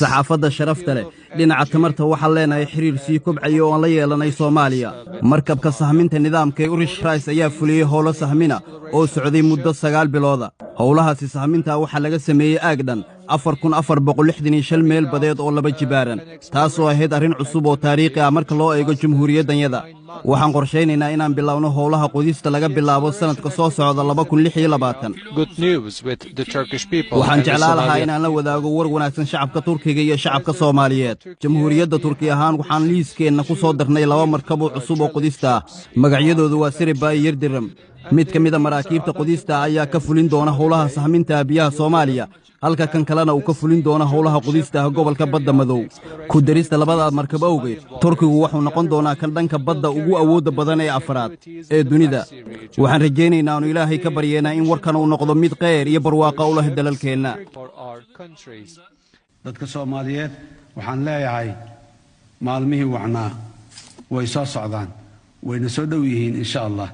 Saxaafadda sharafta leh, dhinaca tamarta waxaan leenahay xiriir sii kobcaya oo aan la yeelanay Soomaaliya. Markabka sahminta nidaamka ee Urish Rice ayaa fuliyey howlo sahmina oo socday muddo 9 bilooda. Howlahaasi sahmintaa waxaa laga sameeyey aag dhan 4465 meel badeed oo 2 jibaaran, taasoo ahayd arrin cusub oo taariikhi ah marka loo eego jamhuuriyaddanyada. Waxaan qorshaynaynaa inaan bilowno howlaha qodista laga bilaabo sannadka soo socda 2026. Waxaan jeclaa lahaa inaan la wadaago war wanaagsan shacabka Turkiga iyo shacabka Soomaaliyeed. Jamhuuriyadda Turki ahaan waxaan liiskeenna ku soo darnay 2 markab oo cusub oo qodista ah. Magacyadoodu waa Siriba iyo Yerdiram. Mid ka mida maraakiibta qodista ayaa ka fulin doona howlaha sahminta biyaha Soomaaliya, halka kan kalena uu ka fulin doono howlaha qodista ah gobolka Badda Madow. Ku darista labada markab awgeed, Turkigu wuxuu noqon doonaa kan dhanka badda ugu awoodda badan ee afraad ee dunida. Waxaan rajaynaynaa aanu Ilaahay ka baryeennaa in warkan uu noqdo mid kheyr iyo barwaaqa u leh dalalkeenna. Dadka Soomaaliyeed waxaan leeyahay, maalmihii wacnaa way soo socdaan, wayna soo dhow yihiin, insha Allah.